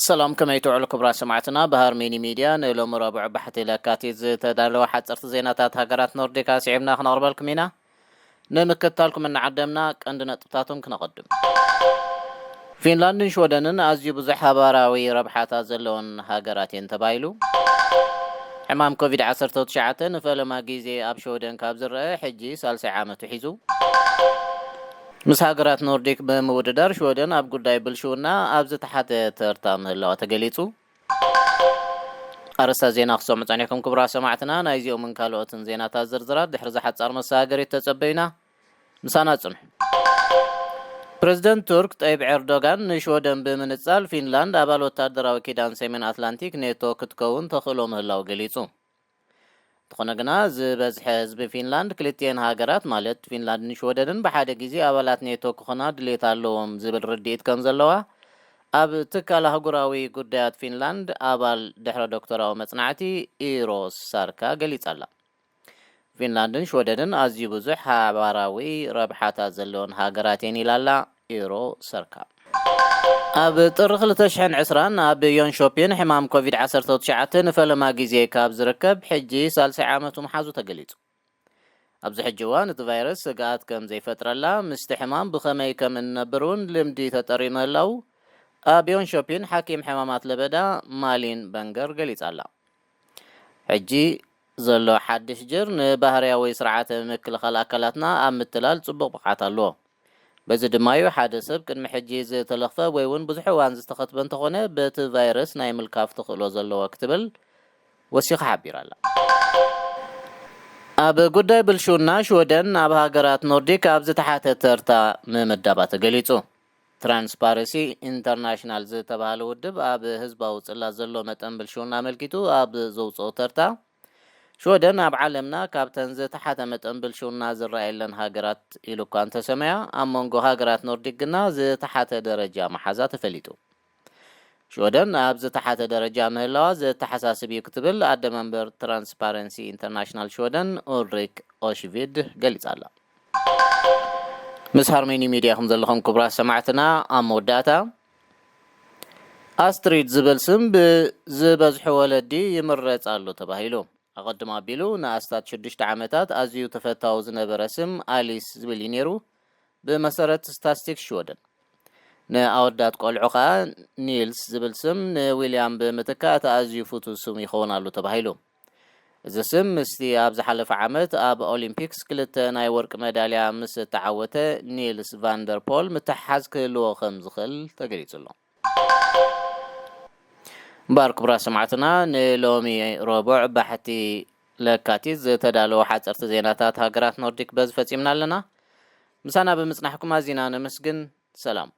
ሰላም፣ ከመይ ትውዕሉ ክቡራት ሰማዕትና? ብሃርሜኒ ሚድያ ንሎሚ ረቡዕ ባሕቲ ለካቲት ዝተዳለወ ሓፀርቲ ዜናታት ሃገራት ኖርዲክ ኣስዒብና ክነቕርበልኩም ኢና። ንምክትታልኩም እናዓደምና ቀንዲ ነጥብታቶም ክነቐድም። ፊንላንድን ሽወደንን ኣዝዩ ብዙሕ ሓባራዊ ረብሓታት ዘለወን ሃገራት እየን ተባሂሉ። ሕማም ኮቪድ ዓሰርተ ትሽዓተ ንፈለማ ግዜ ኣብ ሽወደን ካብ ዝረአ ሕጂ ሳልሳይ ዓመቱ ሒዙ። ምስ ሃገራት ኖርዲክ ብምውድዳር ሽወደን ኣብ ጉዳይ ብልሽውና ኣብ ዝተሓተ ተርታ ምህላዋ ተገሊጹ። ኣርእስታት ዜና ክሰምዑ ጸኒሕኩም ክቡራት ሰማዕትና፣ ናይዚኦምን ካልኦትን ዜናታት ዝርዝራት ድሕሪ ዝሓጻር መሰጋገሪት ተጸበዩና። ምሳና ጽንሑ። ፕረዚደንት ቱርክ ጠይብ ኤርዶጋን ንሽወደን ብምንጻል ፊንላንድ ኣባል ወታደራዊ ኪዳን ሰሜን ኣትላንቲክ ኔቶ ክትከውን ተኽእሎ ምህላው ገሊጹ። እንተኾነ ግና ዝበዝሐ ህዝቢ ፊንላንድ ክልቲኤን ሃገራት ማለት ፊንላንድን ሽወደንን ብሓደ ግዜ ኣባላት ኔቶ ክኾና ድሌት ኣለዎም ዝብል ርድኢት ከም ዘለዋ ኣብ ትካል ኣህጉራዊ ጉዳያት ፊንላንድ ኣባል ድሕረ ዶክተራዊ መጽናዕቲ ኢሮ ሳርካ ገሊጻ ኣላ። ፊንላንድን ሽወደንን ኣዝዩ ብዙሕ ሓባራዊ ረብሓታት ዘለወን ሃገራት እየን ኢላ ኣላ ኢሮ ሰርካ። ኣብ ጥሪ ክልተ ሽሕን ዕስራን ኣብ ዮንሾፒን ሕማም ኮቪድ ዓሰርተ ትሽዓተ ንፈለማ ግዜ ካብ ዝርከብ ሕጂ ሳልሳይ ዓመቱ ምሓዙ ተገሊጹ። ኣብዚ ሕጂ እዋን እቲ ቫይረስ ስግኣት ከም ዘይፈጥረላ ምስቲ ሕማም ብኸመይ ከም እንነብር እውን ልምዲ ተጠርዩ ምህላው ኣብ ዮንሾፒን ሓኪም ሕማማት ለበዳ ማሊን በንገር ገሊጻ ኣላ። ሕጂ ዘሎ ሓድሽ ጅር ንባህርያዊ ስርዓተ ምክልኻል ኣካላትና ኣብ ምትላል ጽቡቕ ብቕዓት ኣለዎ። በዚ ድማ እዩ ሓደ ሰብ ቅድሚ ሕጂ ዝተለኽፈ ወይ እውን ብዙሕ እዋን ዝተኸትበ እንተኾነ በቲ ቫይረስ ናይ ምልካፍ ተኽእሎ ዘለዎ ክትብል ወሲኻ ሓቢራ ኣላ። ኣብ ጉዳይ ብልሽውና ሽወደን ኣብ ሃገራት ኖርዲክ ኣብ ዝተሓተ ተርታ ምምዳባ ተገሊጹ። ትራንስፓረንሲ ኢንተርናሽናል ዝተባህለ ውድብ ኣብ ህዝባዊ ጽላት ዘሎ መጠን ብልሽውና ኣመልኪቱ ኣብ ዘውጽኦ ተርታ ሽወደን ኣብ ዓለምና ካብተን ዝተሓተ መጠን ብልሽውና ዝረኣየለን ሃገራት ኢሉ እኳ እንተሰመያ፣ ኣብ መንጎ ሃገራት ኖርዲክ ግና ዝተሓተ ደረጃ መሓዛ ተፈሊጡ። ሽወደን ኣብ ዝተሓተ ደረጃ ምህላዋ ዘተሓሳስብ እዩ ክትብል ኣደ መንበር ትራንስፓረንሲ ኢንተርናሽናል ሽወደን ኡልሪክ ኦሽቪድ ገሊጻ ኣላ። ምስ ሃርሜኒ ሚድያ ከም ዘለኹም ክቡራት ሰማዕትና፣ ኣብ መወዳእታ ኣስትሪድ ዝብል ስም ብዝበዝሑ ወለዲ ይምረጽ ኣሎ ተባሂሉ። ኣቐድም ኣቢሉ ንኣስታት ሽዱሽተ ዓመታት ኣዝዩ ተፈታዊ ዝነበረ ስም ኣሊስ ዝብል እዩ ነይሩ፣ ብመሰረት ስታስቲክስ ሽወደን። ንኣወዳት ቆልዑ ኸኣ ኒልስ ዝብል ስም ንዊልያም ብምትካእ እቲ ኣዝዩ ፍቱው ስም ይኸውን ኣሎ ተባሂሉ። እዚ ስም ምስቲ ኣብ ዝሓለፈ ዓመት ኣብ ኦሊምፒክስ ክልተ ናይ ወርቂ መዳልያ ምስ እተዓወተ ኒልስ ቫንደርፖል ምትሕሓዝ ክህልዎ ከም ዝኽእል ተገሊጹ ኣሎ። እምበኣር ክቡራት ሰማዕትና፣ ንሎሚ ረቡዕ ባሕቲ ለካቲት ዝተዳለወ ሓጸርቲ ዜናታት ሃገራት ኖርዲክ በዚ ፈጺምና ኣለና። ምሳና ብምጽናሕኩም ኣዚና ነመስግን። ሰላም።